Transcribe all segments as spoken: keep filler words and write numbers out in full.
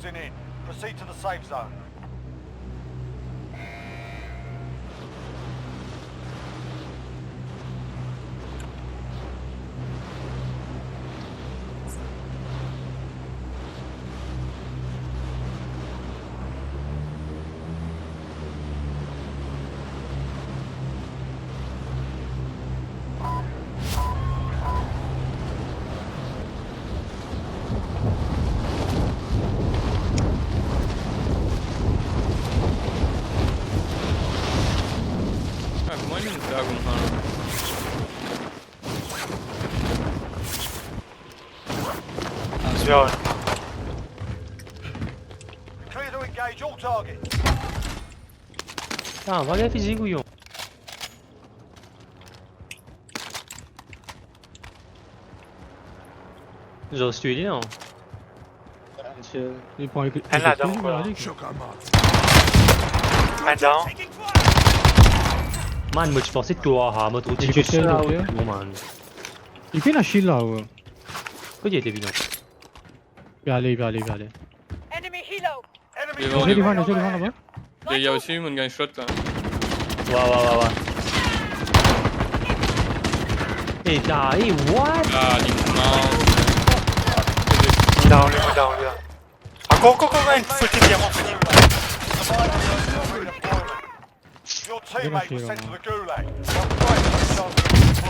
In. Proceed to the safe zone. Ah, kouma li inn sa koumsa la? Attention. Clear to engage all targets. Ah, va li fizi, kouyon. Zot tir li, non? Li pran ek-, Enn ladan ankor. Enn down. Man, mo ti panse twa, ha, mo trouv ti tir la, wi. Bon, man. Li finn lage la, wi. Kot li ete, bidon? Li ale, li ale, li ale. Enemy helo. Devan, devan, devan, devan, laba. Deryer osi, mo gagn shot la. Wa, wa, wa, wa. E ta, e what? Ah, li mor. Down, li down, li down. Ankor, ankor, ankor, enn fout diamant, fout diamant. Your teammate was sent to the gulag.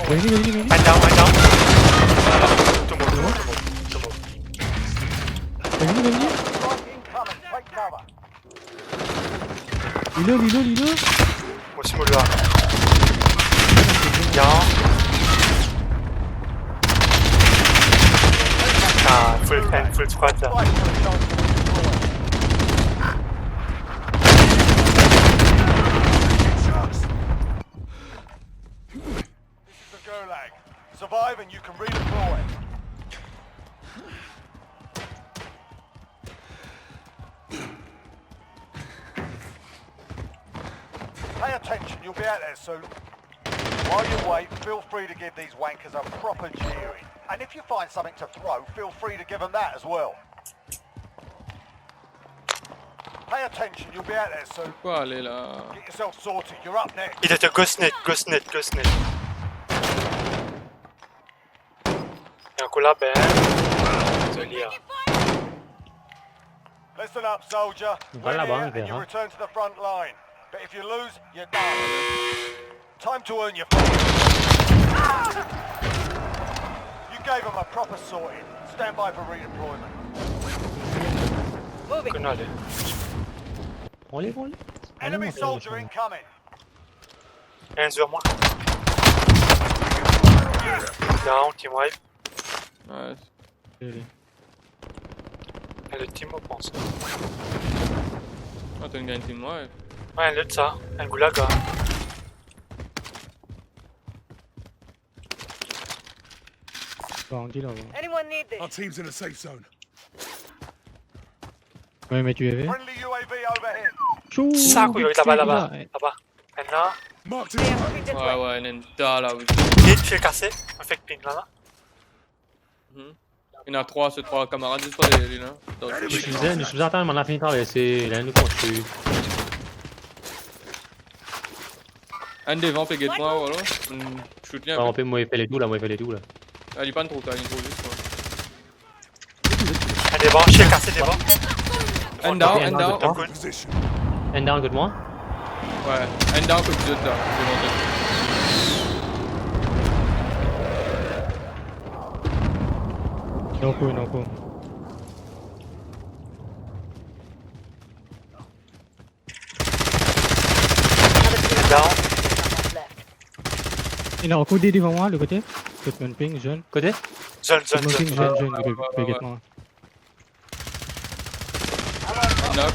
Vini, vini, vini. Enn down, enn down. Tou mor, tou mor, tou mor, tou mor. Vini, vini. Incoming. Take cover. Li la, li la, li la. Mo osi mo la. Bien. Ah, full, full squad la. This is the Gulag. Survive and you can redeploy. Pay attention, you'll be out there soon. While you wait, feel free to give these wankers a proper jeering. And if you find something to throw, feel free to give them that as well. Pay attention, you'll be out there soon. Pou ale la? Get yourself sorted, you're up next. Il était ghost net, ghost net, ghost net. Enn kou la, ben, zoli, hein. Listen up, soldier. Win here and you return to the front line. But if you lose, you're done. Time to earn your freedom. You gave them a proper sorting. Stand by for redeployment. Moving. Pran li, pran li. Enemy soldier incoming. Enn sur mwa. Down, team wipe. Nice. Ele. Enn lot team, mo panse. Ah, to gagn team wipe. Ouais, lot sa. Enn Gulag, hein. Bounty laba. Anyone need this? Our team's in a safe zone. Ouais, met U A V. Friendly U A V overhead. Tchou, sa, kouyon, laba, laba, laba. Enn la. Marked an enemy. Ouais, ouais, enn la, oui. Vit, fil kase. Mo fek ping la, la. Mhm. Ena trwa, se trwa kamarad zis par li la. Enemy. Nou swiv, nou swiv, atann, nou fini traverse, la nou konstri. Enn devan pe get mwa, alor. Shoot li. Bon, inpe. Mo pe fer letou la, mo pe fer letou la. Ah, li pa tro kale, li tro zis, koi. Enn devan, fil kase devan. Enn down, enn down. Enn down kot mwa. Ouais, enn down kot zot la, devan zot. Ena ankor, ena ankor. Down. Ena ankor de devan mwa, lot kote. Kot mo ping, zone. Kote? Zone, zone, zone. Kot mo ping, zone, zone, zone, ouais, ouais, ouais. Knock.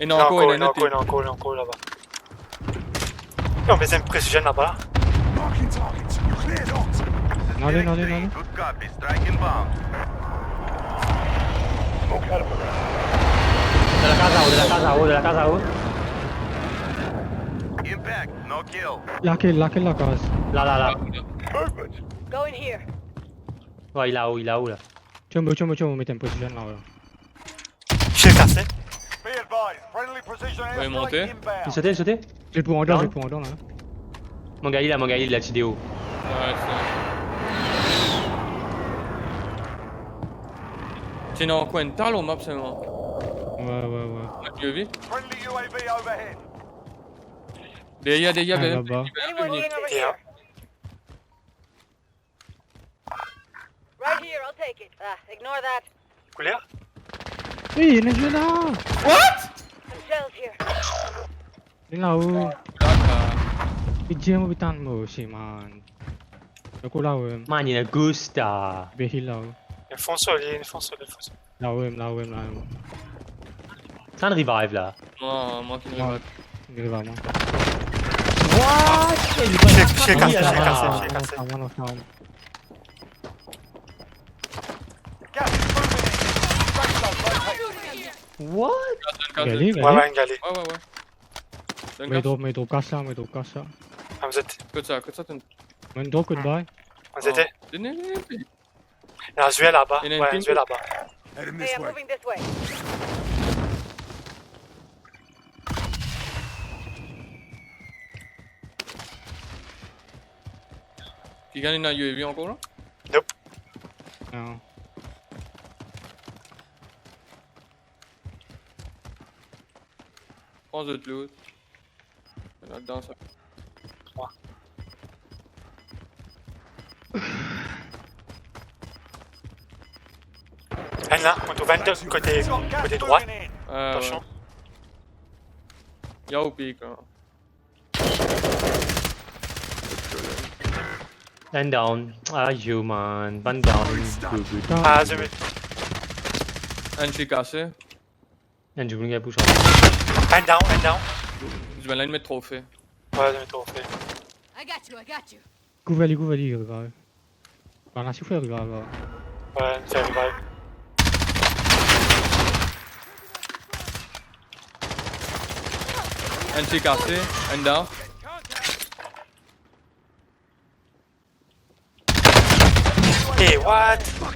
Ena ankor, ena ankor, ena ankor, ena ankor laba. Non, me zot ena presizion laba la. Ale, ale, ale. Dan lakaz anlor, dan lakaz anlor, dan lakaz anlor. Impact, no kill. Lakel, lakel lakaz? La, la, la. Going here. Ouais, li lao, li lao la. Tiens, tiens, tiens, met enn presizion la, ouais. Be advised, friendly precision airstrike inbound. Li sote, li sote. Li pou andan, li pou andan la. Mo gagn li la, mo gagn li la, ti deo. Ouais, c'est... Ti ena ankor enn ta lor map selman. Ouais, ouais, ouais. Friendly U A V overhead. Deryer, deryer, deryer. Anyone looking over here? Right here, I'll take it. Ah, ignore that. Koler? Wi, ena zot la. What? Some shells here. Li lao. Li dir mo putain mo osi, man. Li kola, ouais. Man, ena Gusta. Behil la, ouais. Li fons lor li, li fons lor li, fons lor li. La, ouais, la, ouais, la, ouais. Sa enn revive la. Mwa, mwa ki revive. Li revive, mwa. What? Check, check, check, check, check. Mwa, mwa, mwa. What? Gali, gali. Ouais, ouais, gali. Ouais, ouais, ouais. Mo drop, mo drop kas la, mo drop kas la. Ah, vous êtes... Kot sa, kot sa, ton... Mo drop, kot bay. Vous êtes... Non, non, non, non. Ena zwe laba. Ena enn ping. Ouais, zwe laba. Heading this way. Hey, I'm moving this way. Kikenn ena U A V ankor la? Nope. Non. Pran zot loot. Ladan sa. Trwa. Enn la, mo trouv enn kote, kote drwat. Euh, ouais. Atansion. Yao pik, hein. Enn down. Ah, yo, man. Bann down. Good, good. Ah, zot met. Enn ti kase. Enn dimoun gagn pou sa. Enn down, enn down. Dimoun la, li met trofe. Ouais, li met trofe. I got you, I got you. Kouver li, kouver li, revive. Bann la, si fer revive la. Ouais, fer revive. Enn ti kase, enn down. Eh, what? Mo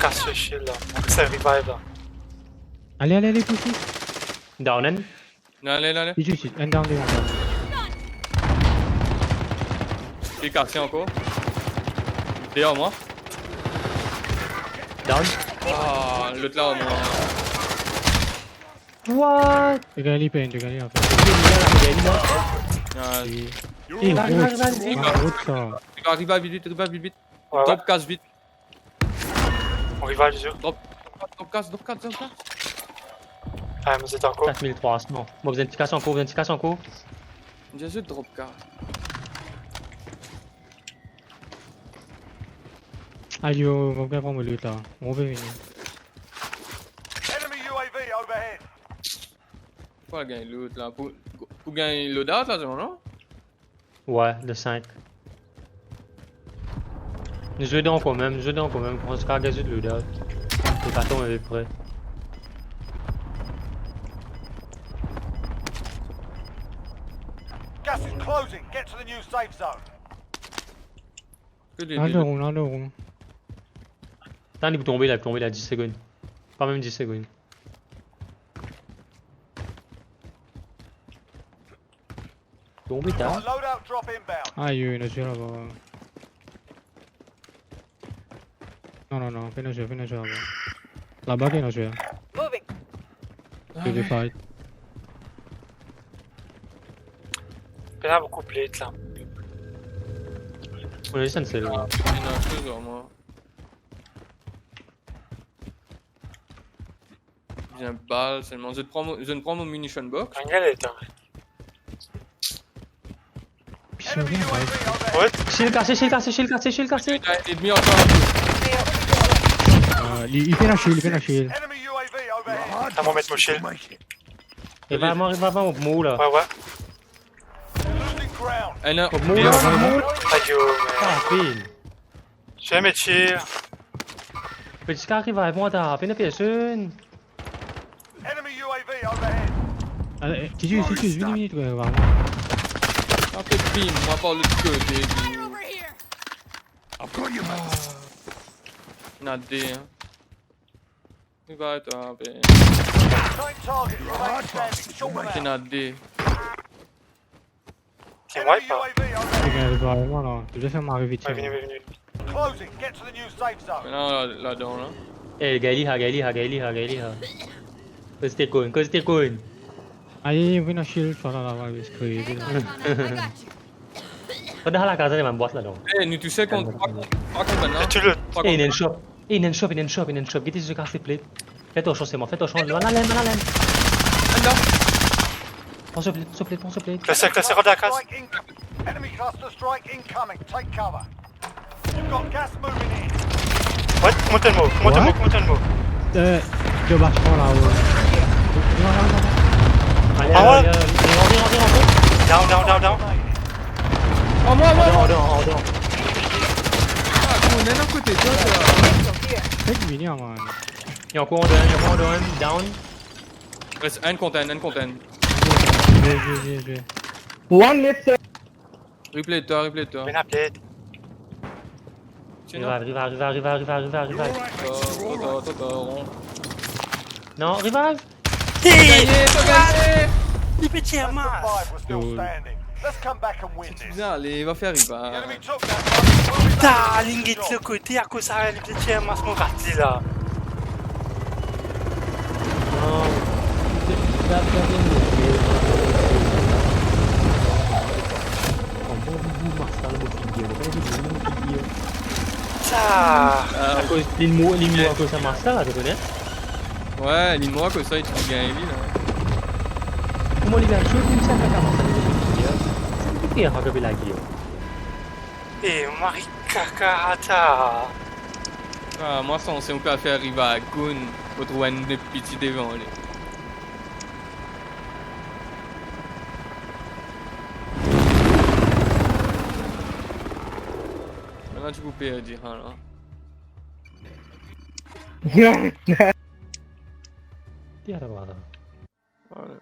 kas so shield la. Mo fer revive la. Ale, ale, ale, pous li. Down enn. Ale, ale, ale. Li zis, enn down, li down. Li kase ankor. Deryer mwa. Down. Ah, lot la, omwin. What? Li gagn li pen, li gagn li anfet. Ah. Eh, revive, revive, revive. Revive sa. Revive, revive vit, revive vit. Ouais, ouais. Drop kas vit. Mo revive, zot. Drop, drop kas, drop kas, drop kas. Ah, mo zet ankor. Kat mil trwa san. Mo bizin ti kas ankor, bizin ti kas ankor. Zot drop kas. Ayo, mo gagn mo loot la. Mo pe vini. Enemy U A V overhead. Pou gagn loot la, pou, pou gagn loadout la, non? Ouais, le cinq. Nou zwe dan kanmem, nou zwe dan kanmem, kan zot gagn zot loadout. Zot pa tonbe pre. Gas is closing. Get to the new safe zone. Ke de, de, de. Alo, alo. Atann, li pou tonbe la, li pou tonbe la, dis segonn. Pa mem dis segonn. Tonbe ta. Loadout drop inbound. Ayo, ena zwe laba. Non, non, non, pena zwe, pena zwe laba. Laba ki ena zwe. Moving. Ke de fight. Pena boukou plate la. Mo ena zis enn sel. Ena sel, mwa. Bizin bal selman. Zot pran mo, zot pran mo munition box. Ann ale, atann. Enemy U A V overhead. What? Shield kase, shield kase, shield kase, shield kase. Ennmi ankor. Euh, li, li pena shield, li pena shield. Enemy U A V overhead. Atann, mo met mo shield. Revive mwa, revive mwa, mo la. Ouais, ouais. Losing ground. Enn... Mo la, mo la. Ayo, man. Ah, pena. Zame tir. Pe ti ariv avek mwa ta, pena personn. Enemy U A V overhead. Ale, eh, Titus, Titus, vini, vini, trouv mwa. Ah, pe bim, mwa par lot kote. Fire over here. Ah. Ena de, hein. Li va, twa, be. Same target remains standing. Short round. Ena de. Enemy U A V overhead. Regarde, vraiment, là. Je vais faire ma revue de... Vini, vini. Closing. Get to the new safe zone. Mem la, ladan la. Eh, gagn li, ha, gagn li, ha, gagn li, ha, gagn li, ha. Koz to konn, koz to konn. Aye, vinn asil, twa la, la, va, va, va, va. Hang on, Connor, I got you. Kot dan lakaz la, bann bwat la, non? Eh, nou tou sel kont, pa kont, pa kont bann la. Eh, ena enn shop. Eh, ena enn shop, ena enn shop, ena enn shop. Gete si zot kapav play. Fer torsion, se mwa, fer torsion. Bann la, bann la, bann la. Ann la. Pran so play, pran so play, pran so play. Klaser, klaser, rant dan lakaz. Enemy cluster strike incoming. Take cover. You've got gas moving in. Ouais, monte le mot, monte le mot, monte le mot. Euh, je bats pas là, ouais. Non, non, non, non. Allez, ah ouais, allez, allez, allez, rentre, rentre, rentre. Down, down, down, down. Oh, mwa, mwa, mwa. Dehor, dehor, dehor. Ah, bon, on est à côté de toi, toi. Fek vini, man. Il y a encore un, il y a encore un, down. Reste un contain, un contain. Je vais, je vais, je vais. One left. Replay toi, replay toi. Bena play. Sinon. Revive, revive, revive. Attends, attends, attends, attends, attends. Non, revive. T'as gagné, t'as gagné. Li pe tir mas. Five were still standing. Let's come back and win this. Bizarre, les va faire revive. Putain, li get lo kote, akoz sa, li pe tir mas, mo parti la. Non. Sa. Ah, akoz li mor, li mor akoz sa mas la, to kone? Ouais, li mor akoz sa, li ti gagn li la. Kouma li gagn so, koumsa, sa koumans sa, li gagn li, hein. Sa li pe fer, sa, pe lage, hein. Eh, mari kaka, ata. Ah, mwa sanse, ou pe al fer revive Goon, ou trouv enn piti devan li. Mintnan, ti pou perdi, hein, la. Tiens, là, voilà. Voilà.